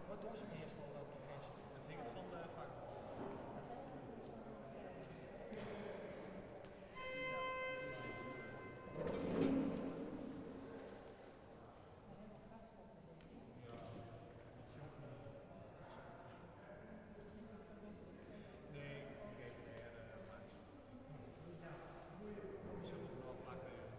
Wat dogge se meastal op Definsje? It hinget fan de fakbûn ôf. Nee, ik tink even dêr langs. Ik sil wol genôch plak wêze.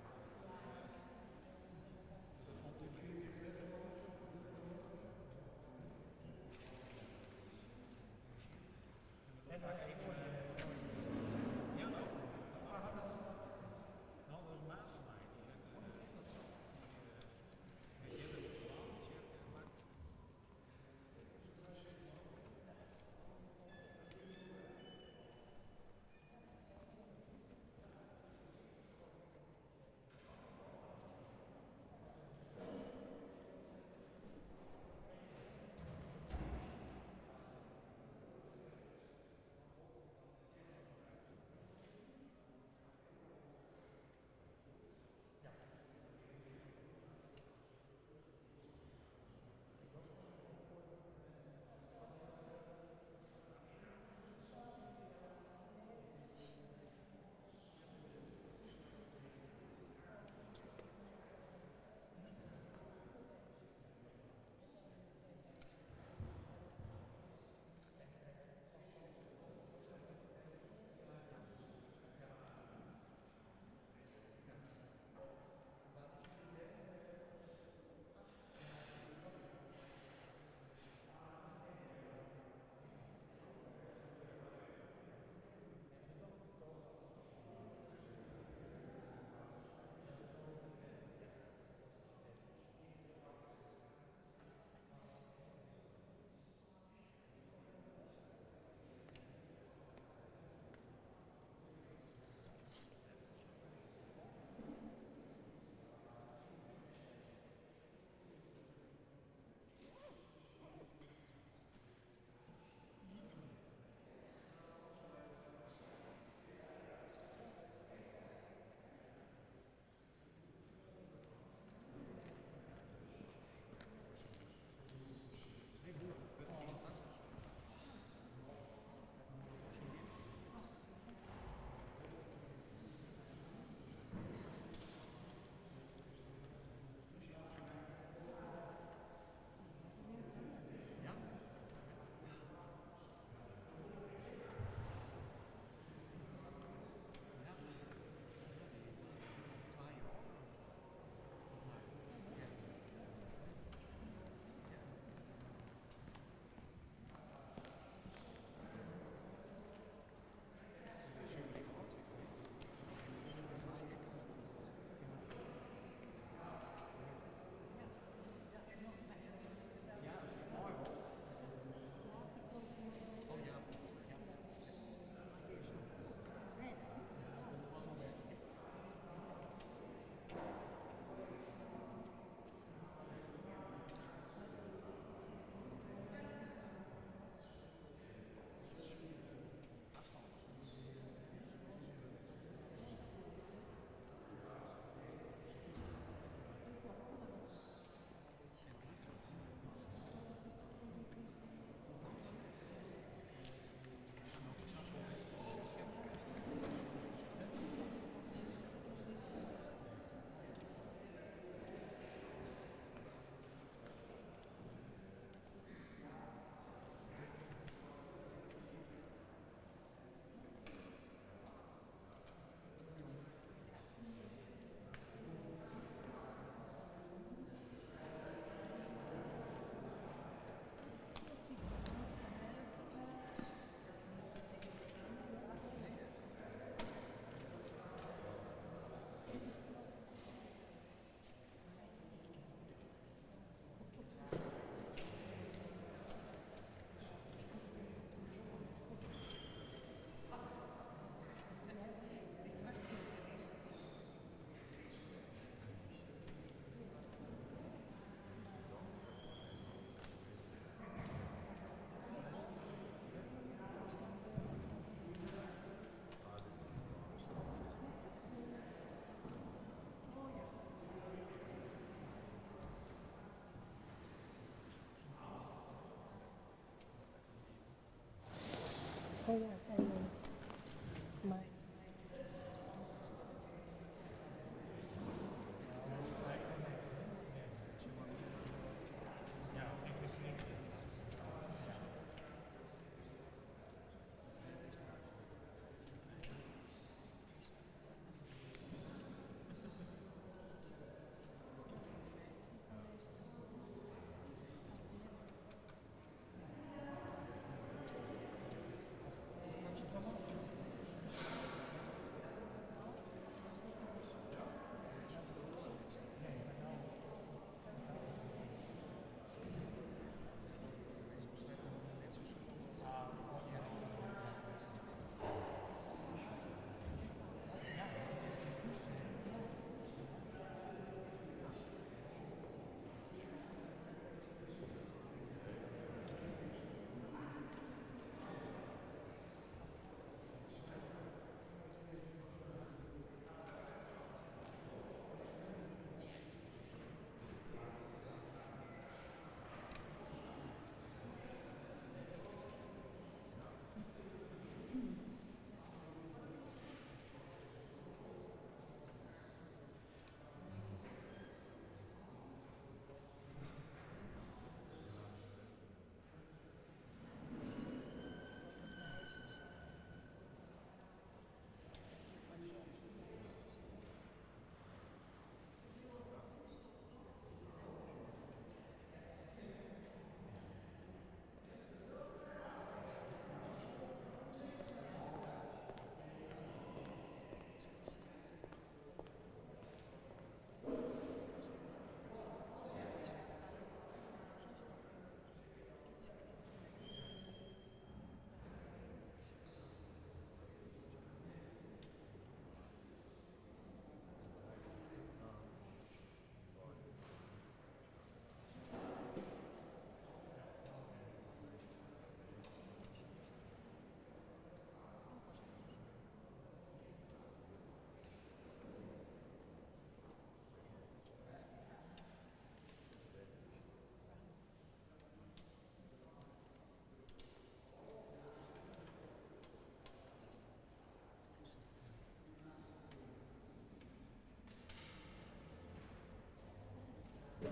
Daar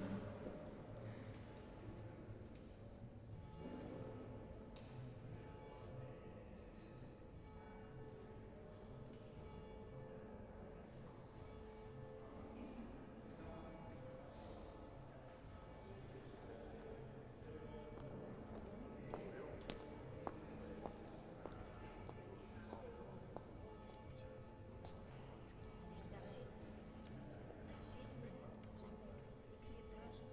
zit, daar zit, ik zit daar zo.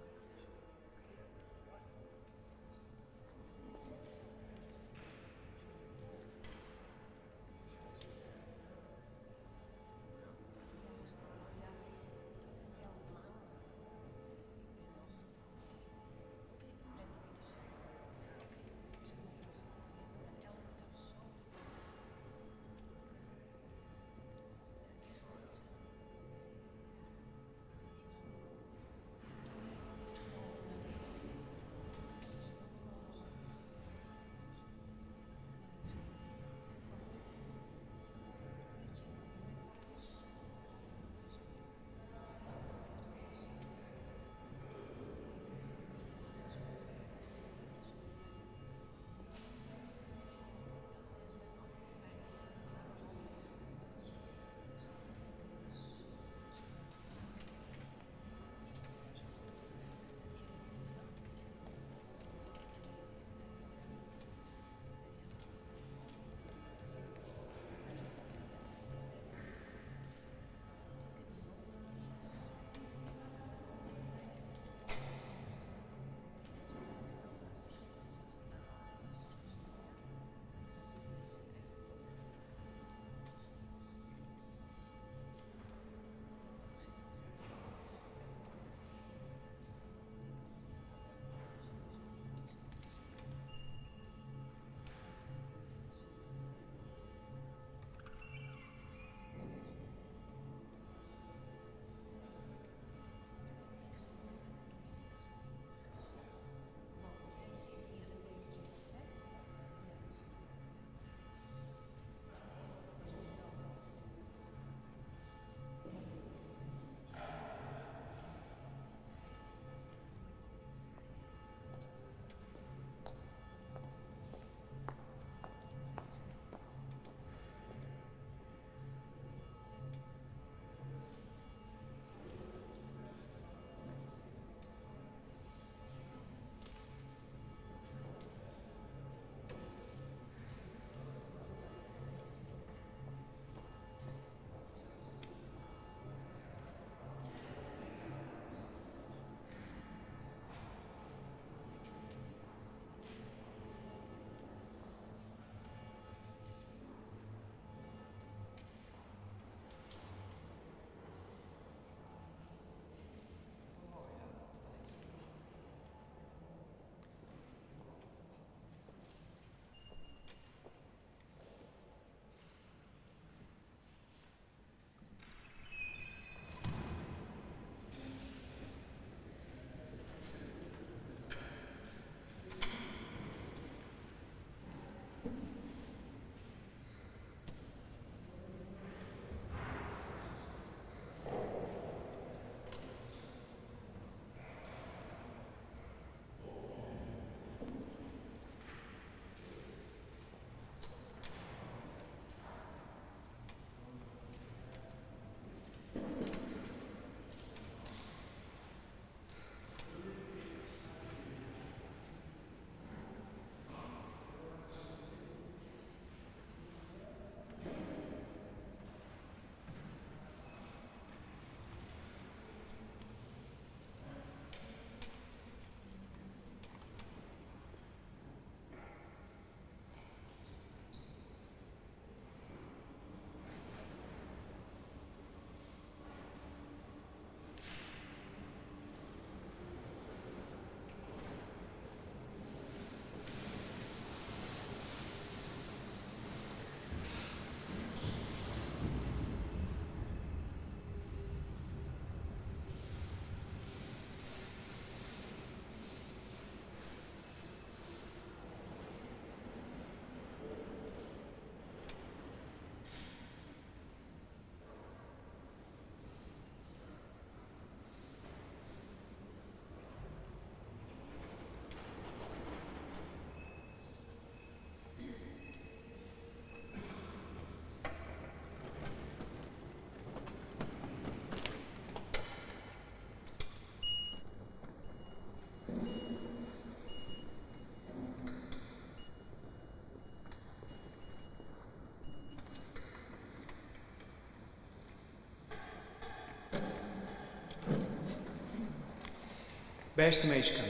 Bêste minsken,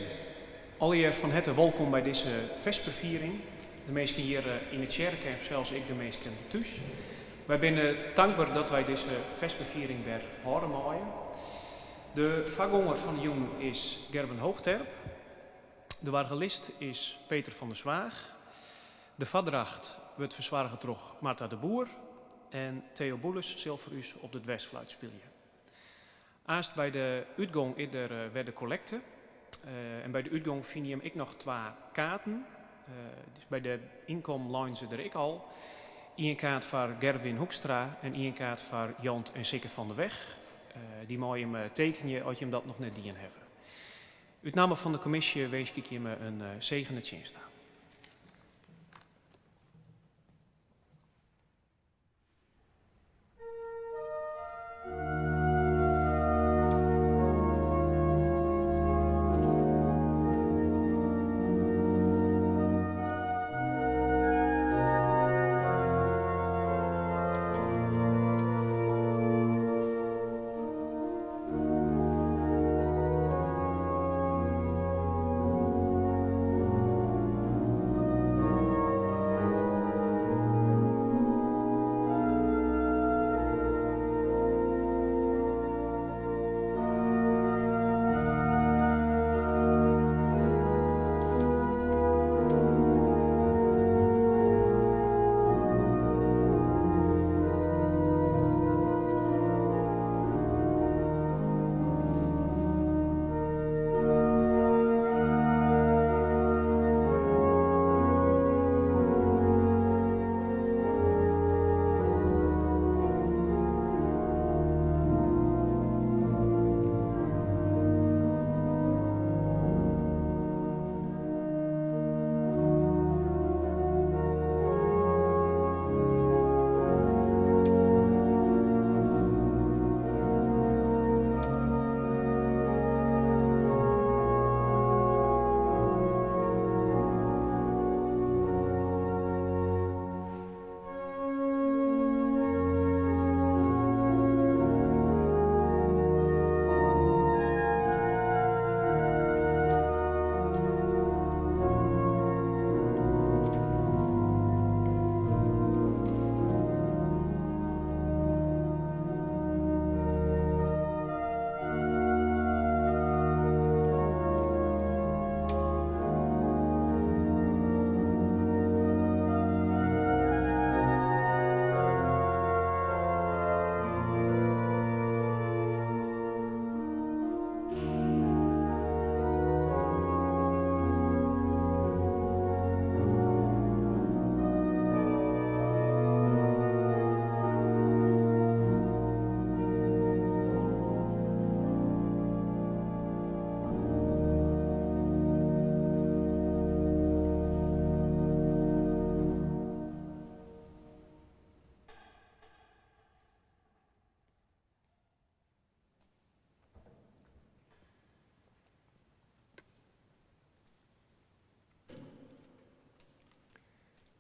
allegear fan herte wolkom by dizze fesperfiering. De minsken hjir yn 'e tsjerke en fansels ek de minsken thús. Wy binne tankber dat wy dizze fesperfiering wer hâlde meie. De foargonger fan de jûn is Gerben Hoogterp. De oargelist is Peter van der Zwaag. De foardracht wurdt fersoarge troch Martha de Boer en Theo Boeles sil foar ús op de dwersfluit spylje. Aanst by de útgong is der wer de kollekte. En by de útgong fine jim ek noch twa kaarten. Dus by de ynkom leinen se der ek al. Ien kaart foar Gerwin Hoekstra en ien kaart foar Jant en Sikke van der Weg. Dy meie jim tekenje as jim dat noch net dien hawwe. Ut namme fan de kommisje winskje ik jimme in segene tsjinst ta.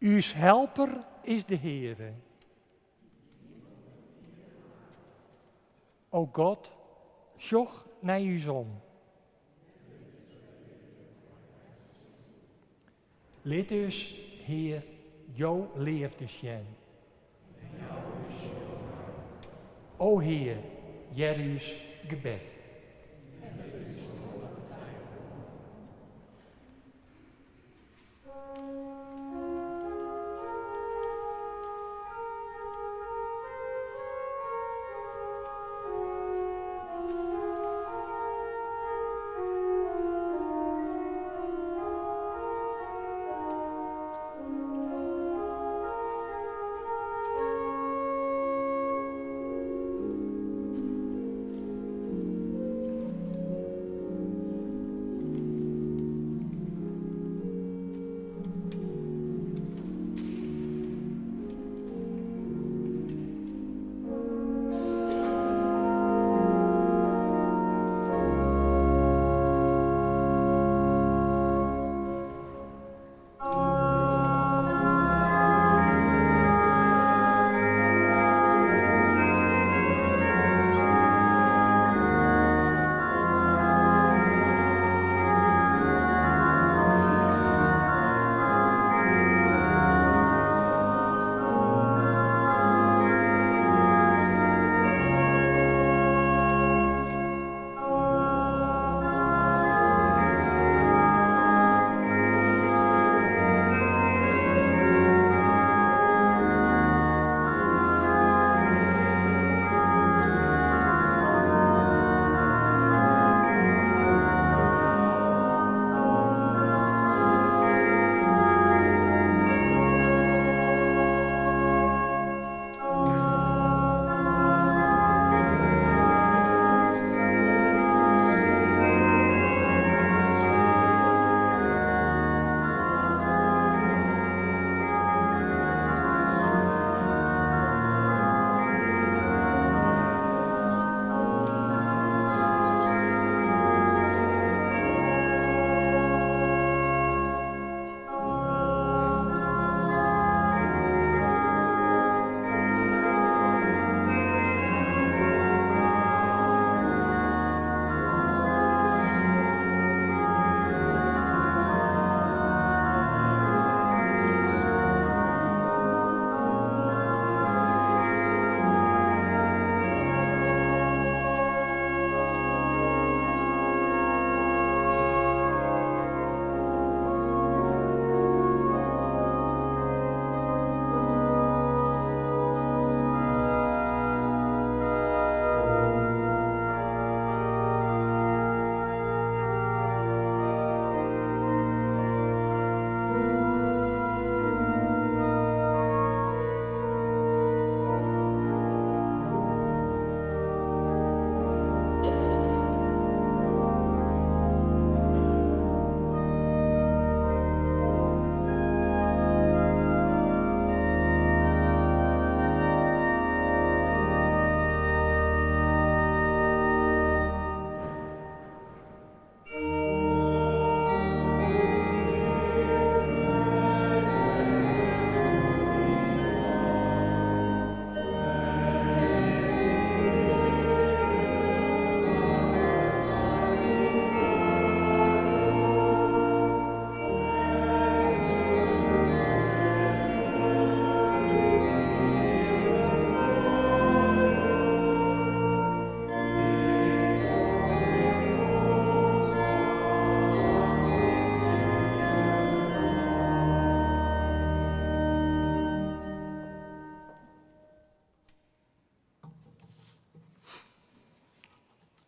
Us helper is de Heare. O God, sjoch nei ús om. Lit ús, Hear, jo leafde sjen. O Hear, hear ús gebed.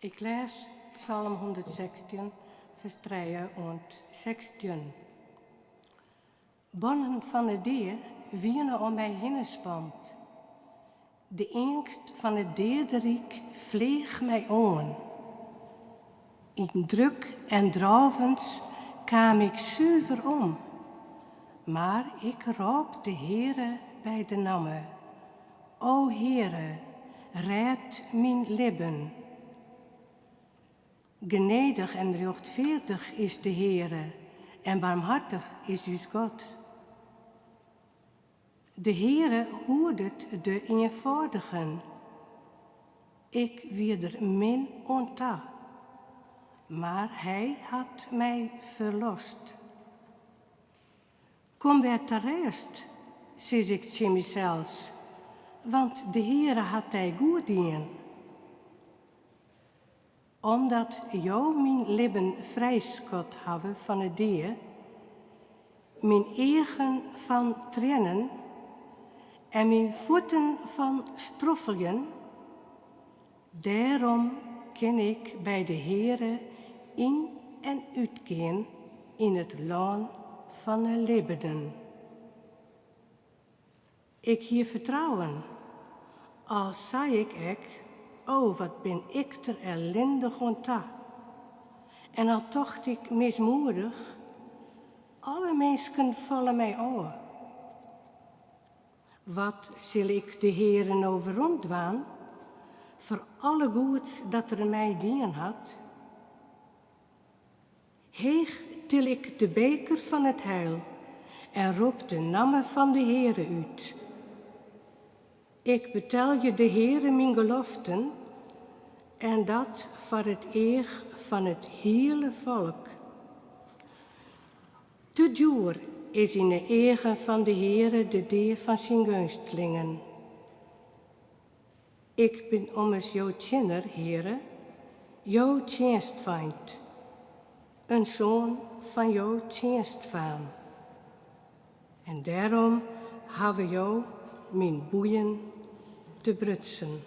Ik lês Psalm 116, fers 3 oant 16. Bannen fan 'e dea wiene om my hinne spand. De eangst fan it deaderyk fleach my oan. Yn druk en drôvens kaam ik suver om, mar ik rôp de Heare by de namme. O Heare, rêd myn libben. Genedich en rjochtfeardich is de Heare en barmhartich is ús God. De Heare hoedet de ienfâldigen. Ik wie der min oan ta, mar Hy hat my ferlost. Kom wer ta rêst, sis ik tsjin mysels, want de Heare hat dy goed dien. Omdat Jo myn libben frijskuord hawwe fan 'e dea, myn eagen fan triennen en myn fuotten fan stroffeljen, dêrom kin ik by de Heare yn en útgean yn it lân fan 'e libbenen. Ik hie fertrouwen, al sei ik ek, O wat bin ik der ellindich oan ta. En al tocht ik mismoedich, Alle minsken falle my ôf. Wat sil ik de Heare no weromdwaan foar alle goeds dat Er my dien hat? Heech til ik de beker fan it heil en rop de namme fan de Heare út. Ik betelje de Heare myn geloften en dat foar it each fan it hiele folk. Te djoer is yn 'e eagen fan de Heare de dea fan syn geunstlingen. Ik bin ommers jo tsjinner, Heare, jo tsjinstfeint, in soan fan jo tsjinstfaam. En dêrom hawwe jo myn boeien tebrutsen.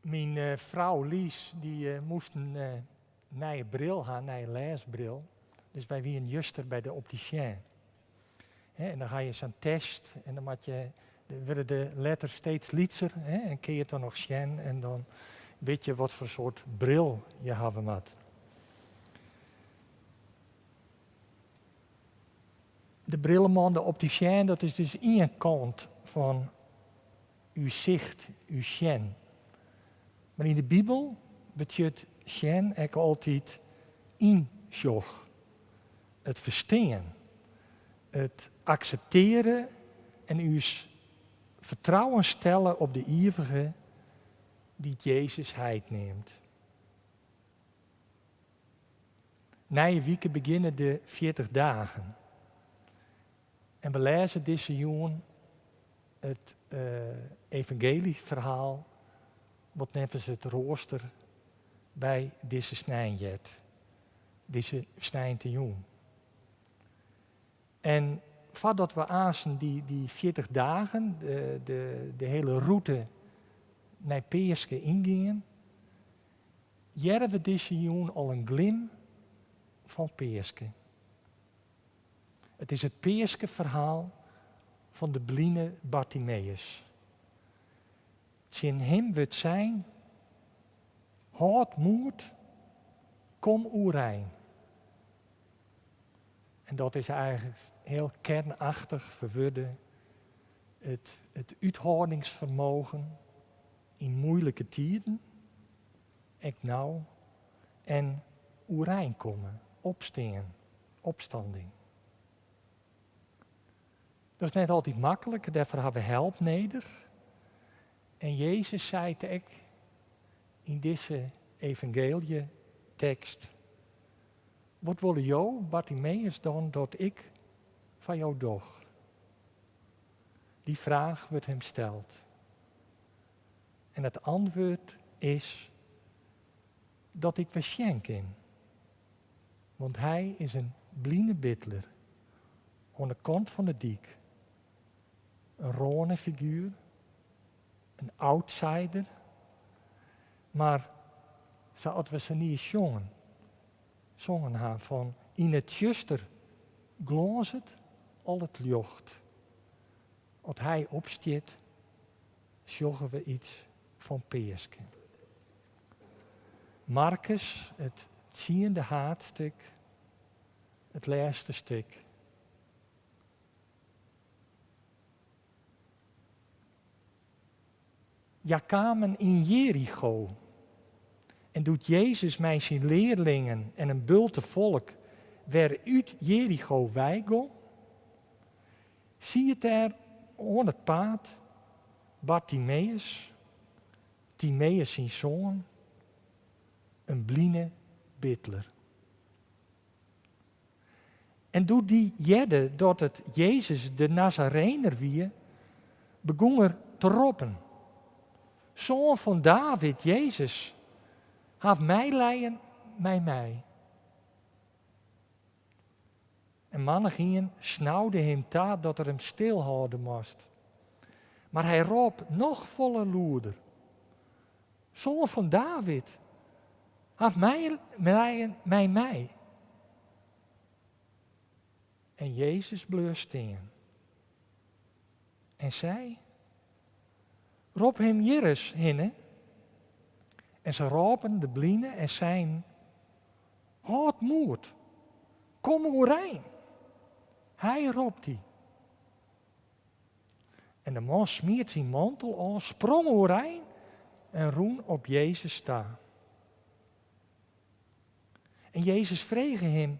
Myn frou Lies dy moast in nije bril ha, in nije lêsbril. Dus wy wienen juster by de opticien. En dan ha je sa'n test en dan moat je, wurde de letters steeds lytser en kin je it dan noch sjen en dan wit je wat foar soart bril je hawwe moat. De brilleman, de opticien, dat is dus ien kant fan ús sicht, ús sjen. Mar yn de Bibel betsjut sjen ek altyd ynsjoch, it ferstean, it akseptearje en ús fertrouwen stelle op de Ivige dy't Jezus Heit neamt. Nije wike begjinne de 40 dagen. En we lêze dizze jûn it evangelieferhaal wat neffens it roaster by dizze snein heart, dizze sneintejûn. En foardat we aansten dy 40 dagen, de hele rûte nei Peaske yngean, hearre we dizze jûn al in glim fan Peaske. It is it Peaskeferhaal fan de bline Bartimeus. Tsjin him wurdt sein, Hâld moed, kom oerein. En dat is eigenlik hiel kernachtich ferwurde, it, it úthâldingsfermogen yn muoilike tiden, ek no, en oerein komme, opstean, opstanding. Dat is net altyd maklik, dêrfoar ha we help nedich. En Jezus seit ek yn dizze evangeeljetekst, Wat wolle jo, Bartimeus, dan dat ik foar jo doch? Dy fraach wurdt him steld. En it antwurd is dat ik wer sjen kin. Want hy is in bline bidler oan de kant fan de dyk. In rânefiguer, in outsider. Mar sa as we saniis sjongen, songen ha fan yn it tsjuster glânzet al it ljocht. As hy opstiet, sjogge we iets fan Peaske. Markus, it tsiende haadstik, it lêste stik. Hja kamen yn Jericho. En doe't Jezus mei syn learlingen en in bulte folk wer út Jericho weigong, siet dêr oan it paad Bartimeus, Timeus syn soan, in bline bidler. En doe't dy hearde dat it Jezus de Nazarener wie, begûn er te roppen, Soan fan David, Jezus, haw meilijen mei my. En mannichien snaude him ta dat er him stilhâlde moast. Mar hy rôp noch folle lûder, Soan fan David, haw meilijen mei my. En Jezus bleau stean en sei, Rop him hjirris hinne. En se rôpen de bline en seinen, Hâld moed, kom oerein. Hy ropt dy. En de man smiet syn mantel ôf, sprong oerein en rûn op Jezus ta. En Jezus frege him,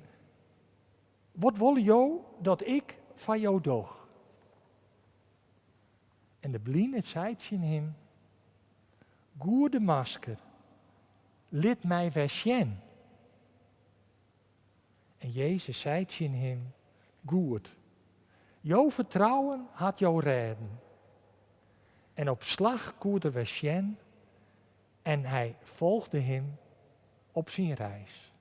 Wat wolle jo dat ik foar jo doch? En de bline sei tsjin him, Goede master, lit my wer sjen. En Jezus sei tsjin him, Goed, jo fertrouwen hat jo rêden. En op slach koe er wer sjen en hy folgde him op syn reis.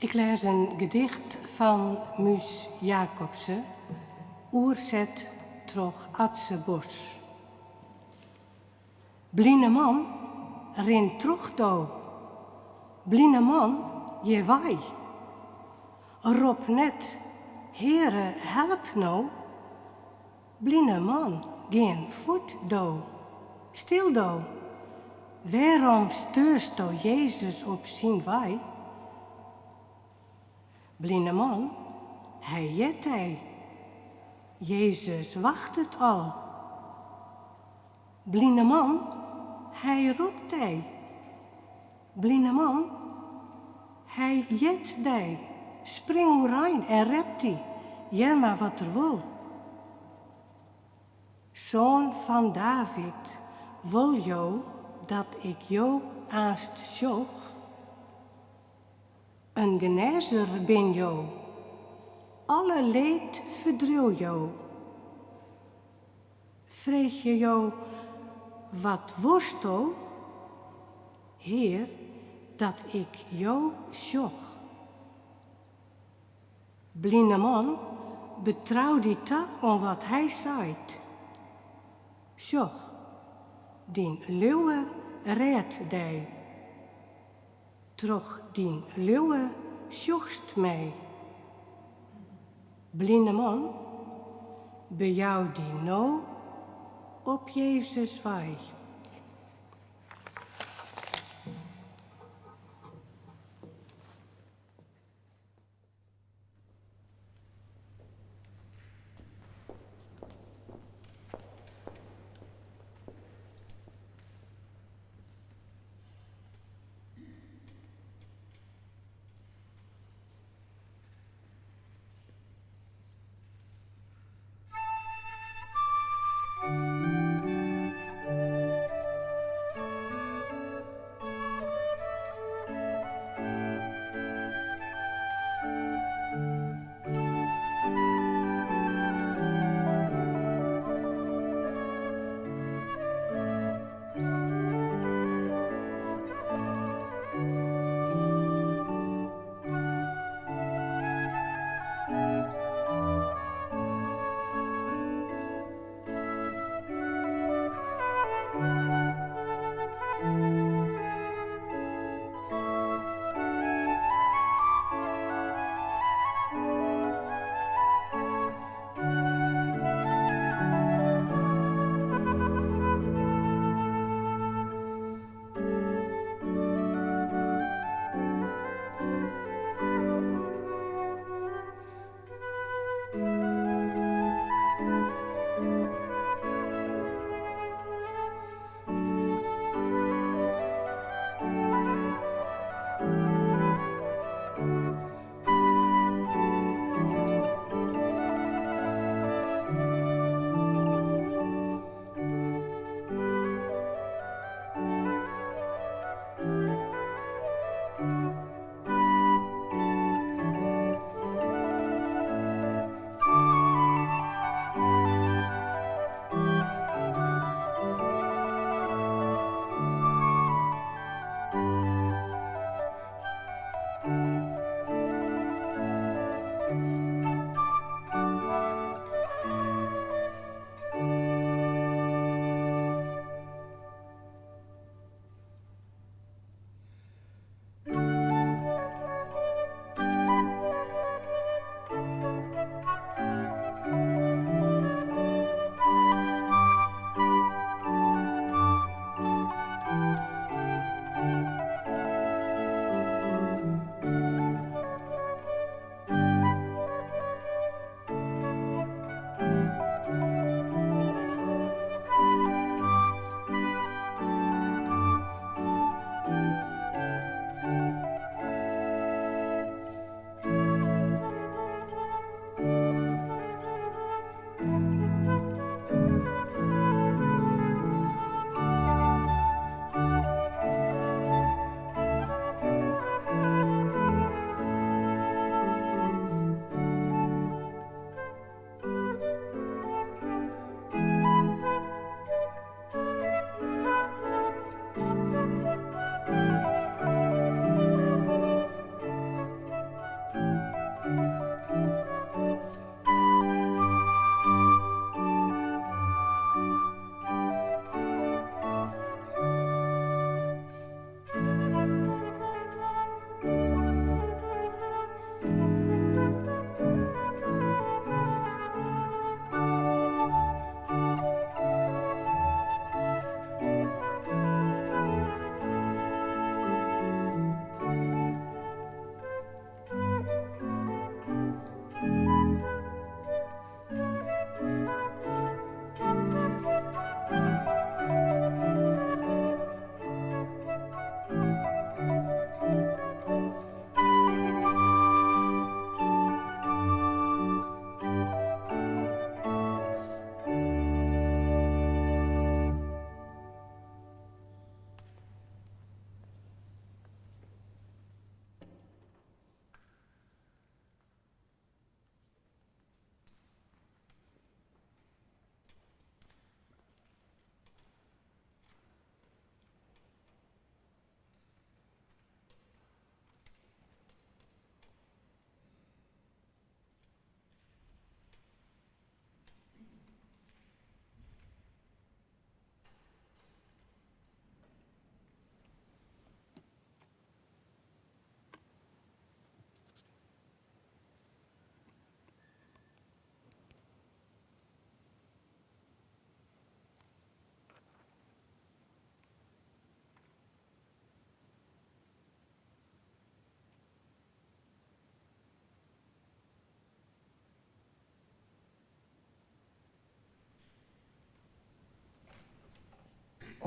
Ik lês in gedicht fan Muus Jacobse, oerset troch Atze Bosch. Bline man, rin troch do. Bline man, hjirwei. Rop net, Heare, help no. Bline man, gean fuort do. Stil do. Wêrom steursto Jezus op syn wei? Bline man, hy heart dy. Jezus wachtet al. Bline man, hy ropt dy. Bline man, hy heart dy. Spring oerein en rep dy, hear mar wat er wol. Soan fan David, wol Jo dat ik Jo aanst sjoch? In genêzer bin Jo, alle leed ferdriuw Jo. Freegje Jo, Wat wolsto, Hear, dat ik Jo sjoch? Bline man, betrou dy ta oan wat hy seit. Sjoch, dyn leauwe rêdt dy. Troch dyn leauwe sjochst my. Bline man, bejou dy no op Jezus wei.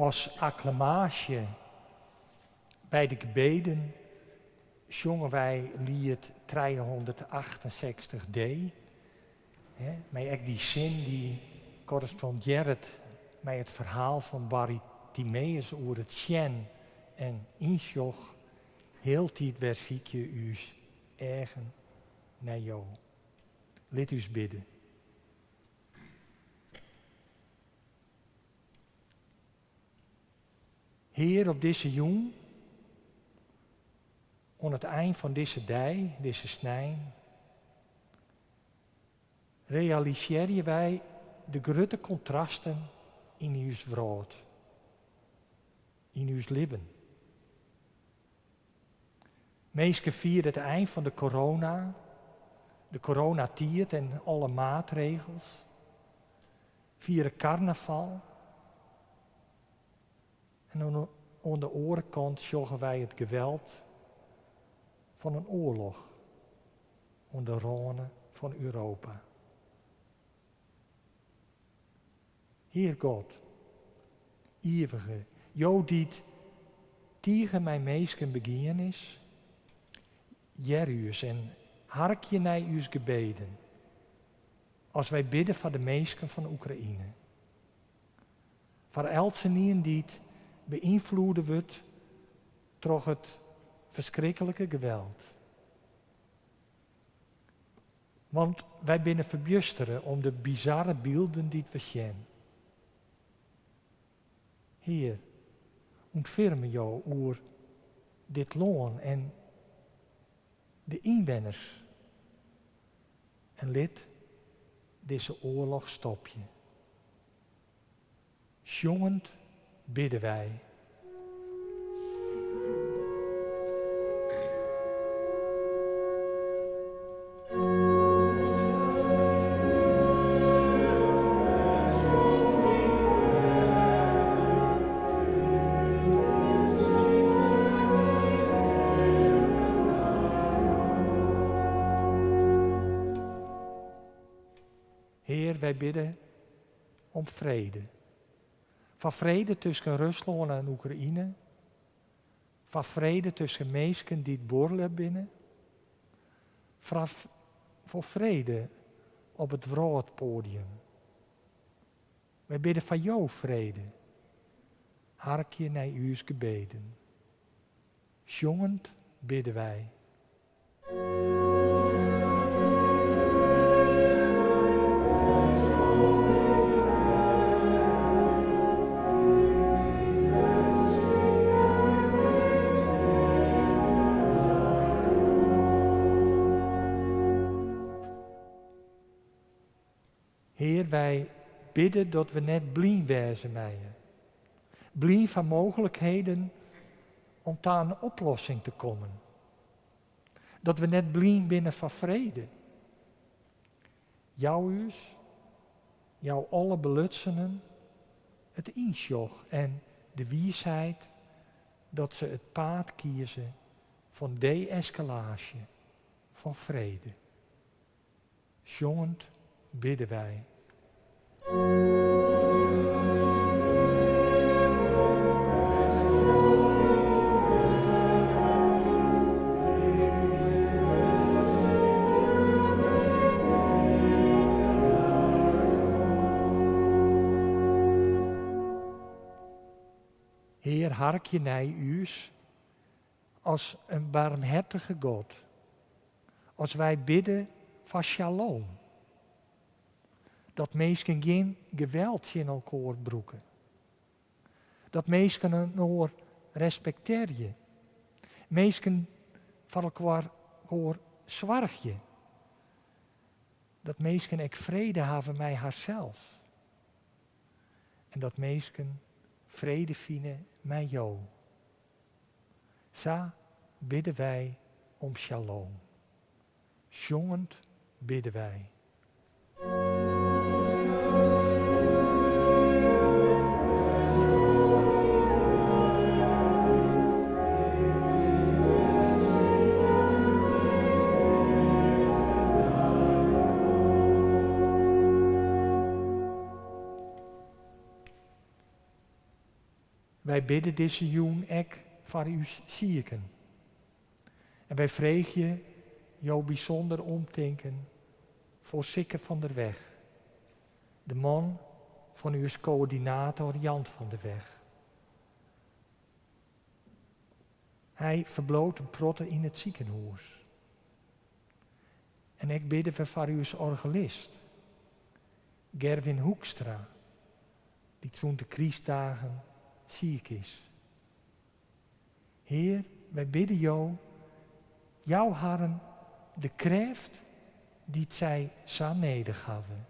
As akklamaasje by de gebeden sjonge wy liet 368 D. Mei ek dy sin dy korrespondearret mei it ferhaal fan Bartimeus oer it sjen en ynsjoch, Hieltyd wer sykje ús eagen nei Jo. Lit ús bidde. Hear, op dizze jûn, oan it ein fan dizze dei, dizze snein, realisearje wy de grutte kontrasten yn ús wrâld, yn ús libben. Minsken fiere it ein fan de corona, de coronatiid en alle maatregels, fiere karnaval. En oan de oare kant sjogge wy it geweld fan in oarloch oan de râne fan Europa. Hear God, ivige, Jo dy't tige mei minsken begien is, hear ús en harkje nei ús gebeden as wy bidde foar de minsken fan Oekraïne. Foar eltsenien dy't beynfloede wurdt troch it ferskriklike geweld. Want wy binne ferbjustere om de bizarre bylden dy't we sjen. Hear, ûntferme Jo oer dit lân en de ynwenners en lit dizze oarloch stopje. Sjongend bidde wy. Hear, wy bidde om frede. Foar frede tusken Ruslân en Oekraïne, foar frede tusken minsken dy't buorlju binne, foar frede op it wrâldpoadium. Wy bidde foar jo frede. Harkje nei ús gebeden. Sjongend bidde wy. Hear, wy bidde dat we net blyn wêze meie. Blyn foar mooglikheden om ta in oplossing te kommen. Dat we net blyn binne foar frede. Jou ús, jou alle belutsenen it ynsjoch en de wiisheid dat se it paad kieze fan de-eskalaasje, fan frede. Sjongend bidde wy. Hear, harkje nei ús as in barmhertige God, as wy bidde foar shalom, dat minsken gjin geweld tsjin elkoar brûke, dat minsken inoar respektearje, minsken foar elkoar soargje, dat minsken ek frede hawwe mei harsels en dat minsken frede fine mei Jo. Sa bidde wy om shalom. Sjongend bidde wy. Wy bidde dizze jûn ek foar ús siken. En wy freegje jo bysûnder omtinken foar Sikke van der Weg, de man fan ús koördinator Jan van der Weg. Hy ferbliuwt in protte yn it sikehûs. En ek bidde we foar ús orgelist, Gerwin Hoekstra, dy't sûnt de krystdagen siik is. Hear, wy bidde Jo, jou harren de krêft dy't sy sa nedich hawwe.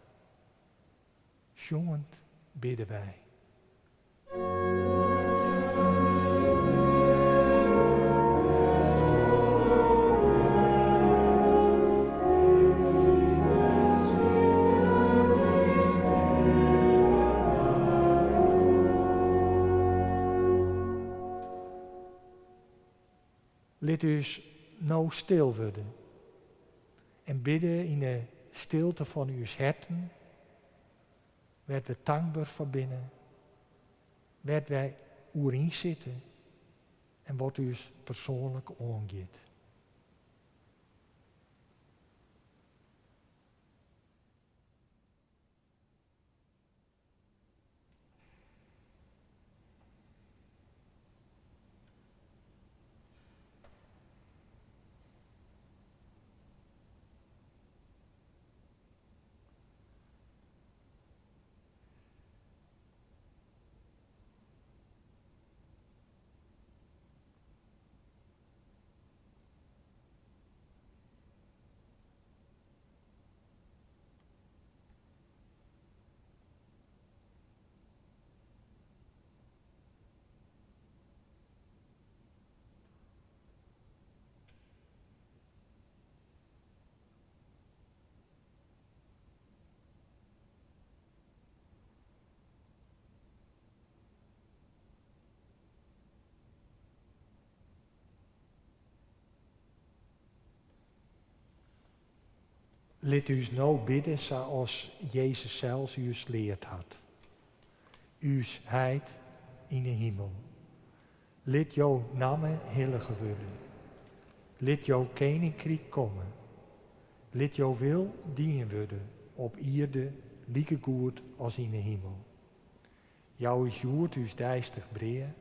Sjongend bidde wy. Lit ús no stil wurde en bidde yn 'e stilte fan ús herten, wêr't we tankber foar binne, wêr't wy oer yn sitte en wat ús persoanlik oangiet. Lit ús no bidde sa as Jezus sels ús leard hat. Us Heit yn 'e himel, lit jo namme hillige wurde. Lit jo keninkryk komme. Lit jo wil dien wurde op ierde likegoed as yn 'e himel. Jou ús hjoed ús deistich brea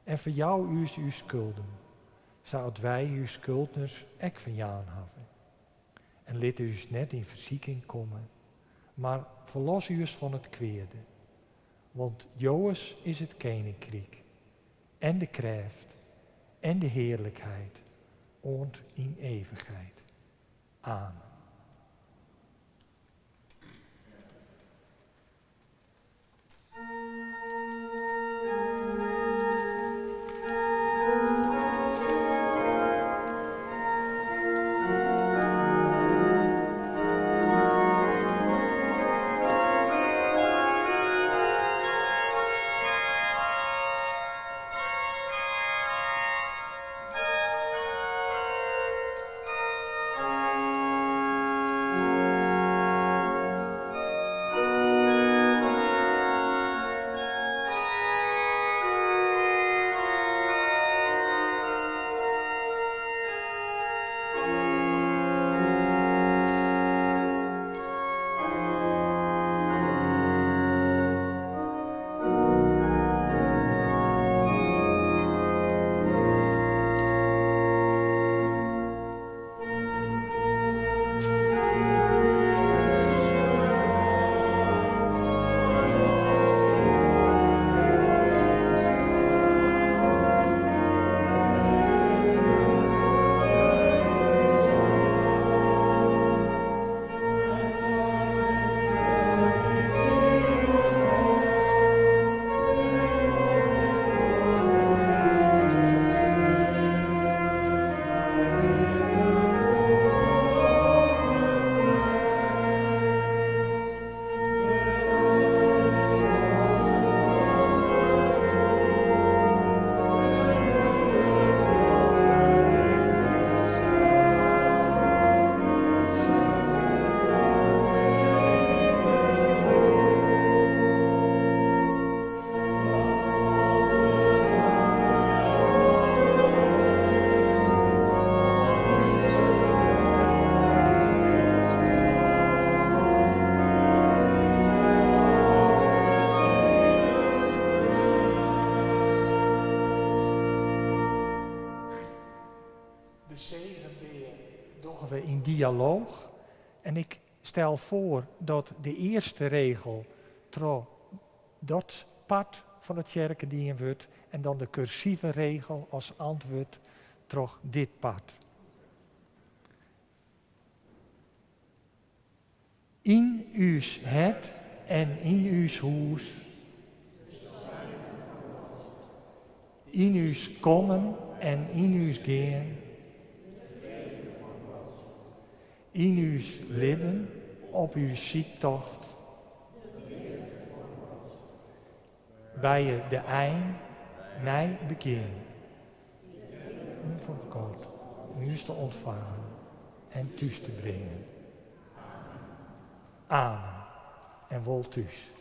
en ferjou ús ús skulden, sa as wy ús skuldners ek ferjaan hawwe. En lit ús net yn fersiking komme, mar ferlos ús fan it kweade. Want jowes is it keninkryk en de krêft en de hearlikheid oant yn evichheid. Amen. dogge we yn dialooch en ik stel foar dat de earste regel troch dat part fan de tsjerke dien wurdt en dan de kursive regel as antwurd troch dit part. Yn ús hert en yn ús hûs. Yn ús kommen en yn ús gean. Yn ús libben, op ús syktocht. By de ein nei begjin. Fan God ús te ûntfangen en thús te bringen. Amen. En wol thús.